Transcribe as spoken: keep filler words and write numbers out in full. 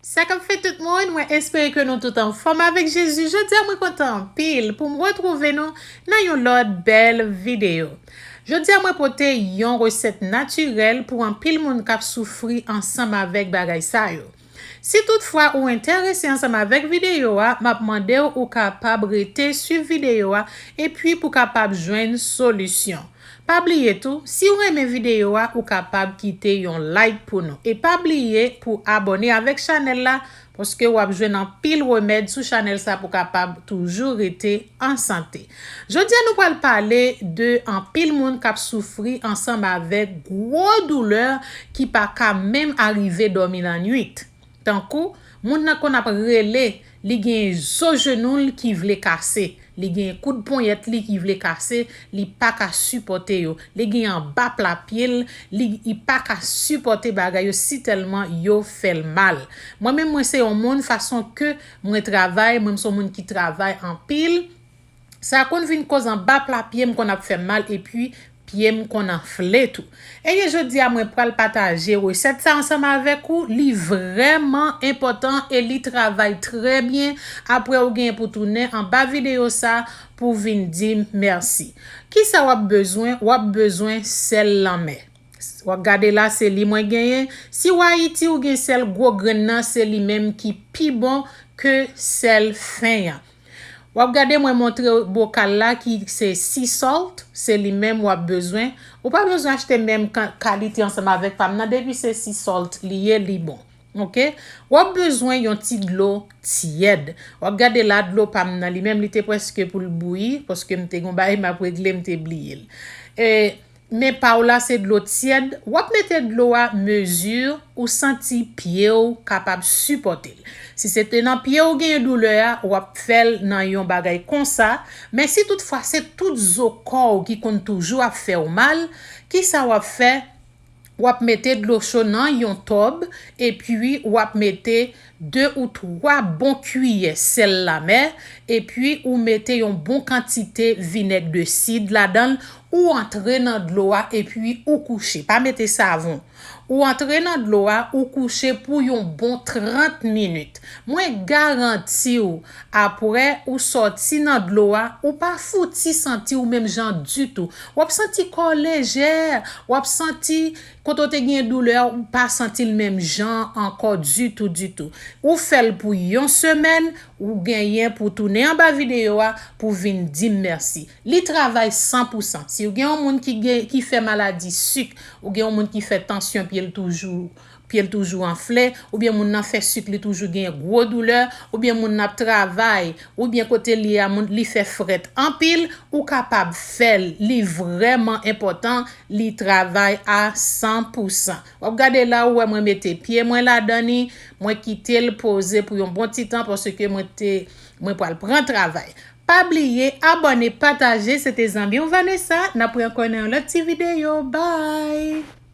Sa k ap fèt tout moun, mwen espere ke nou tout anfòm avèk Jezi. Jodi a mwen kontan anpil pou m retwouve nou nan yon lòt bèl videyo. Jodi a mwen pote yon resèt natirèl pou anpil moun k ap soufri ansanm avèk bagay sa yo. Si toutfwa ou enterese ansanm avèk videyo a, m ap mande w ou kapab rete swiv videyo a epi pou kapab jwenn solisyon. Pa bliye tou, si w renmen videyo a, ou kapab kite yon like pou nou. E pa bliye pou abòne avèk chanèl la, paske w ap jwenn anpil remèd sou chanèl sa pou kapab toujou rete an sante. Jodi a nou pral pale de anpil moun k ap soufri ansanm avèk gwo doulè ki pa ka menm arive dòmi lannwit. Tankou, moun nan konn ap rele, li gen zo jenou l ki vle kase, li gen koud ponyèt li ki vle kase, li pa ka sipòte yo, li gen anba pla pye l, li, li pa ka sipòte bagay yo sitèlman yo fè l mal. Mwen menm, mwen se yon moun, fason ke mwen travay, mwen, m se yon moun ki travay anpil. Sa konn vin koz anba pla pye m konn ap fè m mal, epi pye m konn anfle tou. Ebyen, jodi a mwen pral pataje resèt sa ansanm avèk ou. Li vrèman enpòtan e li travay trè byen. Apre, ou gen pou tounen anba videyo sa pou vin di m mèsi. Kisa w ap bezwen? W ap bezwen sèl lanmè. W ap gade la, se li mwen genyen. Si w Ayiti, ou gen sèl gwo grenn nan, se li menm ki pi bon ke sèl fen an. W ap gade, mwen montre w bokal la ki se sea salt, se li menm w ap bezwen. Ou pa bezwen achte menm ka-, kalite ansanm avèk pa m nan, depi se sea salt li ye, li bon. Oke? W ap bezwen yon ti dlo tyèd. W ap gade la, dlo pa m nan, li menm li te prèske pou l bouyi, paske m te gon bagay m ap regle, m te bliye l. E, men pa w la se dlo tyèd, w ap mete dlo a mezi ou santi pye w kapab sipòte l. Si se te nan pye w genyen doulè a, w ap fè l nan yon bagay konsa, men si toutfwa se tout zo kò w ki konn toujou ap fè w mal, kisa w ap fè? W ap mete dlo cho nan yon tòb, epi w ap mete de ou twa bon kiyè sèl lanmè, epi ou mete yon bon kantite vinèg de sid ladan l, ou antre nan dlo a, epi ou kouche. Pa mete savon. Ou antre nan dlo a, ou kouche pou yon bon trant minit. Mwen garanti w, apre ou sòti nan dlo a, ou pa fouti santi w menm jan ditou. W ap santi kò w lejè, w ap santi kote w te gen doulè a, ou pa santi l menm jan ankò ditou, ditou. Ou fè l pou yon semèn, ou genyen pou tounen anba videyo a pou vin di m mèsi. Li travay san pou san. Si w gen yon moun ki gen, ki fè maladi sik, ou gen yon moun ki fè tansyon, pye l toujou, pye l toujou anfle, oubyen moun nan fè sik, li toujou gen gwo doulè, oubyen moun nan ap travay, oubyen kote l ye a, moun, li fè frèt anpil, ou kapab fè l. Li vrèman enpòtan, li travay a san pou san. W ap gade la, ou wè mwen mete pye mwen ladan li, mwen kite l poze pou yon bon ti tan, paske mwen te, mwen pral pran travay. Pa bliye abòne, pataje. Se te zanmi w Vanessa. N ap wè ankò nan yon lòt ti videyo. Bye!